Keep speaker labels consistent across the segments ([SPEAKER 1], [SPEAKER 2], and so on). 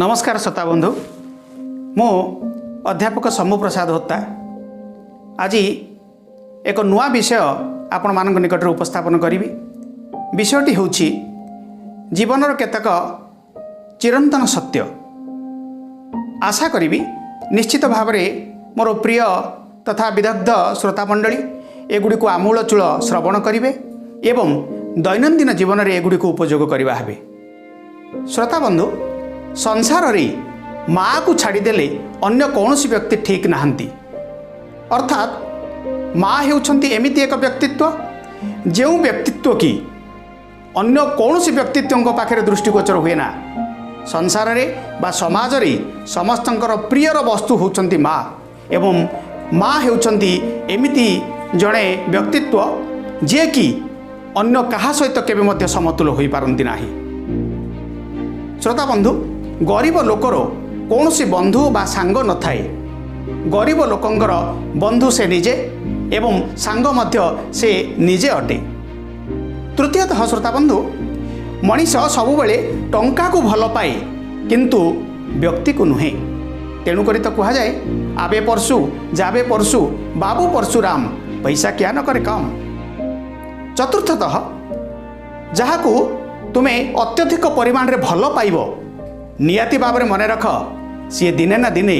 [SPEAKER 1] ନମସ୍କାର ଶ୍ରୋତାବନ୍ଧୁ, ମୁଁ ଅଧ୍ୟାପକ ଶମ୍ଭୁ ପ୍ରସାଦ ହୋତା ଆଜି ଏକ ନୂଆ ବିଷୟ ଆପଣମାନଙ୍କ ନିକଟରେ ଉପସ୍ଥାପନ କରିବି। ବିଷୟଟି ହେଉଛି ଜୀବନର କେତେକ ଚିରନ୍ତନ ସତ୍ୟ। ଆଶା କରିବି, ନିଶ୍ଚିତ ଭାବରେ ମୋର ପ୍ରିୟ ତଥା ବିଦଗ୍ଧ ଶ୍ରୋତାମଣ୍ଡଳୀ ଏଗୁଡ଼ିକୁ ଆମୂଳଚୂଳ ଶ୍ରବଣ କରିବେ ଏବଂ ଦୈନନ୍ଦିନ ଜୀବନରେ ଏଗୁଡ଼ିକୁ ଉପଯୋଗ କରିବା ହେବେ। ଶ୍ରୋତାବନ୍ଧୁ, ସଂସାରରେ ମାଆକୁ ଛାଡ଼ିଦେଲେ ଅନ୍ୟ କୌଣସି ବ୍ୟକ୍ତି ଠିକ୍ ନାହାନ୍ତି। ଅର୍ଥାତ୍ ମା ହେଉଛନ୍ତି ଏମିତି ଏକ ବ୍ୟକ୍ତିତ୍ୱ, ଯେଉଁ ବ୍ୟକ୍ତିତ୍ୱ କି ଅନ୍ୟ କୌଣସି ବ୍ୟକ୍ତିତ୍ୱଙ୍କ ପାଖରେ ଦୃଷ୍ଟିଗୋଚର ହୁଏ ନା। ସଂସାରରେ ବା ସମାଜରେ ସମସ୍ତଙ୍କର ପ୍ରିୟର ବସ୍ତୁ ହେଉଛନ୍ତି ମା ଏବଂ ମା ହେଉଛନ୍ତି ଏମିତି ଜଣେ ବ୍ୟକ୍ତିତ୍ୱ, ଯିଏକି ଅନ୍ୟ କାହା ସହିତ କେବେ ମଧ୍ୟ ସମତୁଲ ହୋଇପାରନ୍ତି ନାହିଁ। ଶ୍ରୋତା ବନ୍ଧୁ, ଗରିବ ଲୋକର କୌଣସି ବନ୍ଧୁ ବା ସାଙ୍ଗ ନଥାଏ। ଗରିବ ଲୋକଙ୍କର ବନ୍ଧୁ ସେ ନିଜେ ଏବଂ ସାଙ୍ଗ ମଧ୍ୟ ସେ ନିଜେ ଅଟେ। ତୃତୀୟତଃ ଶ୍ରୋତା ବନ୍ଧୁ, ମଣିଷ ସବୁବେଳେ ଟଙ୍କାକୁ ଭଲ ପାଏ, କିନ୍ତୁ ବ୍ୟକ୍ତିକୁ ନୁହେଁ। ତେଣୁକରି ତ କୁହାଯାଏ, "ଆବେ ପରଶୁ ଯାବେ ପରଶୁ ବାବୁ ପରଶୁରାମ, ପଇସା କିଆ ନ କରେ କାମ।" ଚତୁର୍ଥତଃ, ଯାହାକୁ ତୁମେ ଅତ୍ୟଧିକ ପରିମାଣରେ ଭଲ ପାଇବ, ନିହାତି ଭାବରେ ମନେ ରଖ, ସିଏ ଦିନେ ନା ଦିନେ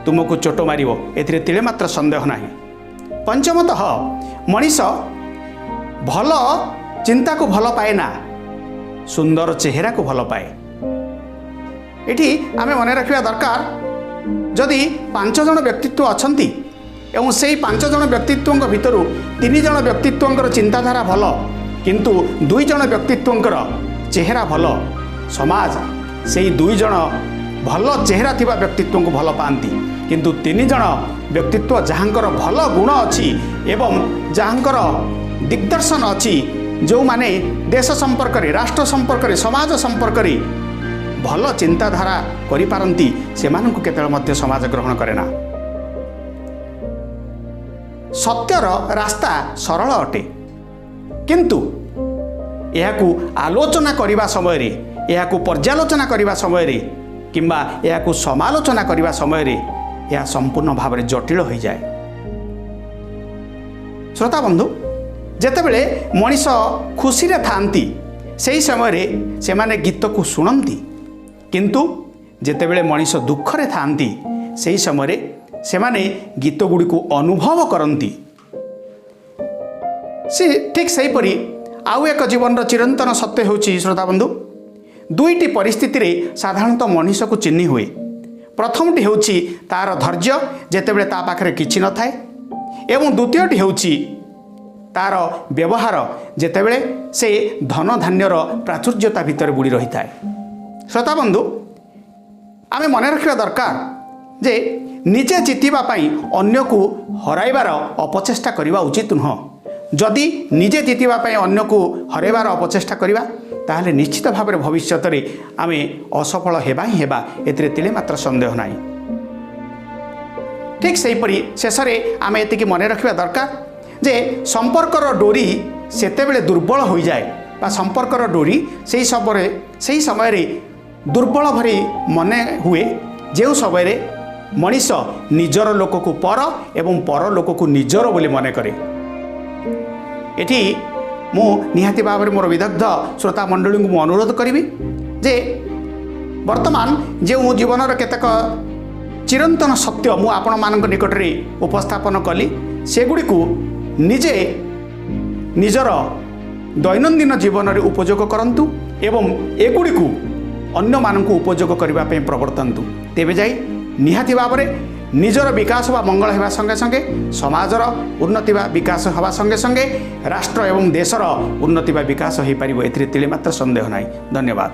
[SPEAKER 1] ତୁମକୁ ଚୋଟ ମାରିବ, ଏଥିରେ ତିଳେ ମାତ୍ର ସନ୍ଦେହ ନାହିଁ। ପଞ୍ଚମତଃ, ମଣିଷ ଭଲ ଚିନ୍ତାକୁ ଭଲ ପାଏ ନା, ସୁନ୍ଦର ଚେହେରାକୁ ଭଲ ପାଏ। ଏଠି ଆମେ ମନେ ରଖିବା ଦରକାର, ଯଦି 5 ଜଣ ବ୍ୟକ୍ତିତ୍ୱ ଅଛନ୍ତି ଏବଂ ସେଇ 5 ଜଣ ବ୍ୟକ୍ତିତ୍ୱଙ୍କ ଭିତରୁ 3 ଜଣ ବ୍ୟକ୍ତିତ୍ୱଙ୍କର ଚିନ୍ତାଧାରା ଭଲ, କିନ୍ତୁ 2 ଜଣ ବ୍ୟକ୍ତିତ୍ୱଙ୍କର ଚେହେରା ଭଲ, ସମାଜ ସେଇ 2 ଜଣ ଭଲ ଚେହେରା ଥିବା ବ୍ୟକ୍ତିତ୍ୱଙ୍କୁ ଭଲ ପାଆନ୍ତି। କିନ୍ତୁ 3 ଜଣ ବ୍ୟକ୍ତିତ୍ୱ, ଯାହାଙ୍କର ଭଲ ଗୁଣ ଅଛି ଏବଂ ଯାହାଙ୍କର ଦିଗ୍ଦର୍ଶନ ଅଛି, ଯେଉଁମାନେ ଦେଶ ସମ୍ପର୍କରେ, ରାଷ୍ଟ୍ର ସମ୍ପର୍କରେ, ସମାଜ ସମ୍ପର୍କରେ ଭଲ ଚିନ୍ତାଧାରା କରିପାରନ୍ତି, ସେମାନଙ୍କୁ କେତେବେଳେ ମଧ୍ୟ ସମାଜ ଗ୍ରହଣ କରେ ନା। ସତ୍ୟର ରାସ୍ତା ସରଳ ଅଟେ, କିନ୍ତୁ ଏହାକୁ ଆଲୋଚନା କରିବା ସମୟରେ, ଏହାକୁ ପର୍ଯ୍ୟାଲୋଚନା କରିବା ସମୟରେ କିମ୍ବା ଏହାକୁ ସମାଲୋଚନା କରିବା ସମୟରେ ଏହା ସମ୍ପୂର୍ଣ୍ଣ ଭାବରେ ଜଟିଳ ହୋଇଯାଏ। ଶ୍ରୋତା ବନ୍ଧୁ, ଯେତେବେଳେ ମଣିଷ ଖୁସିରେ ଥାଆନ୍ତି, ସେହି ସମୟରେ ସେମାନେ ଗୀତକୁ ଶୁଣନ୍ତି, କିନ୍ତୁ ଯେତେବେଳେ ମଣିଷ ଦୁଃଖରେ ଥାଆନ୍ତି, ସେହି ସମୟରେ ସେମାନେ ଗୀତ ଗୁଡ଼ିକୁ ଅନୁଭବ କରନ୍ତି। ସେ ଠିକ୍ ସେହିପରି ଆଉ ଏକ ଜୀବନର ଚିରନ୍ତନ ସତ୍ୟ ହେଉଛି, ଶ୍ରୋତାବନ୍ଧୁ, ଦୁଇଟି ପରିସ୍ଥିତିରେ ସାଧାରଣତଃ ମଣିଷକୁ ଚିହ୍ନି ହୁଏ। ପ୍ରଥମଟି ହେଉଛି ତା'ର ଧୈର୍ଯ୍ୟ, ଯେତେବେଳେ ତା ପାଖରେ କିଛି ନଥାଏ, ଏବଂ ଦ୍ୱିତୀୟଟି ହେଉଛି ତା'ର ବ୍ୟବହାର, ଯେତେବେଳେ ସେ ଧନ ଧାନ୍ୟର ପ୍ରାଚୁର୍ଯ୍ୟତା ଭିତରେ ବୁଡ଼ି ରହିଥାଏ। ଶ୍ରୋତାବନ୍ଧୁ, ଆମେ ମନେ ରଖିବା ଦରକାର ଯେ ନିଜେ ଜିତିବା ପାଇଁ ଅନ୍ୟକୁ ହରାଇବାର ଅପଚେଷ୍ଟା କରିବା ଉଚିତ ନୁହଁ। ଯଦି ନିଜେ ଜିତିବା ପାଇଁ ଅନ୍ୟକୁ ହରାଇବାର ଅପଚେଷ୍ଟା କରିବା, ତାହେଲେ ନିଶ୍ଚିତ ଭାବରେ ଭବିଷ୍ୟତରେ ଆମେ ଅସଫଳ ହେବା ହିଁ ହେବା, ଏଥିରେ ତିଳେ ମାତ୍ର ସନ୍ଦେହ ନାହିଁ। ଠିକ୍ ସେହିପରି ଶେଷରେ ଆମେ ଏତିକି ମନେ ରଖିବା ଦରକାର ଯେ ସମ୍ପର୍କର ଡୋରି ସେତେବେଳେ ଦୁର୍ବଳ ହୋଇଯାଏ ବା ସମ୍ପର୍କର ଡୋରି ସେହି ସମୟରେ ଦୁର୍ବଳ ଭଳି ମନେ ହୁଏ, ଯେଉଁ ସମୟରେ ମଣିଷ ନିଜର ଲୋକକୁ ପର ଏବଂ ପର ଲୋକକୁ ନିଜର ବୋଲି ମନେ କରେ। ଏଠି ମୁଁ ନିହାତି ଭାବରେ ମୋର ବିଦଗ୍ଧ ଶ୍ରୋତା ମଣ୍ଡଳୀଙ୍କୁ ମୁଁ ଅନୁରୋଧ କରିବି ଯେ ବର୍ତ୍ତମାନ ଯେଉଁ ଜୀବନର କେତେକ ଚିରନ୍ତନ ସତ୍ୟ ମୁଁ ଆପଣମାନଙ୍କ ନିକଟରେ ଉପସ୍ଥାପନ କଲି, ସେଗୁଡ଼ିକୁ ନିଜେ ନିଜର ଦୈନନ୍ଦିନ ଜୀବନରେ ଉପଯୋଗ କରନ୍ତୁ ଏବଂ ଏଗୁଡ଼ିକୁ ଅନ୍ୟମାନଙ୍କୁ ଉପଯୋଗ କରିବା ପାଇଁ ପ୍ରବର୍ତ୍ତାନ୍ତୁ। ତେବେ ଯାଇ ନିହାତି ଭାବରେ ନିଜର ବିକାଶ ବା ମଙ୍ଗଳ ହେବା ସଙ୍ଗେ ସଙ୍ଗେ ସମାଜର ଉନ୍ନତି ବା ବିକାଶ ହେବା ସଙ୍ଗେ ସଙ୍ଗେ ରାଷ୍ଟ୍ର ଏବଂ ଦେଶର ଉନ୍ନତି ବା ବିକାଶ ହୋଇପାରିବ, ଏଥିରେ ତିଳେ ମାତ୍ର ସନ୍ଦେହ ନାହିଁ। ଧନ୍ୟବାଦ।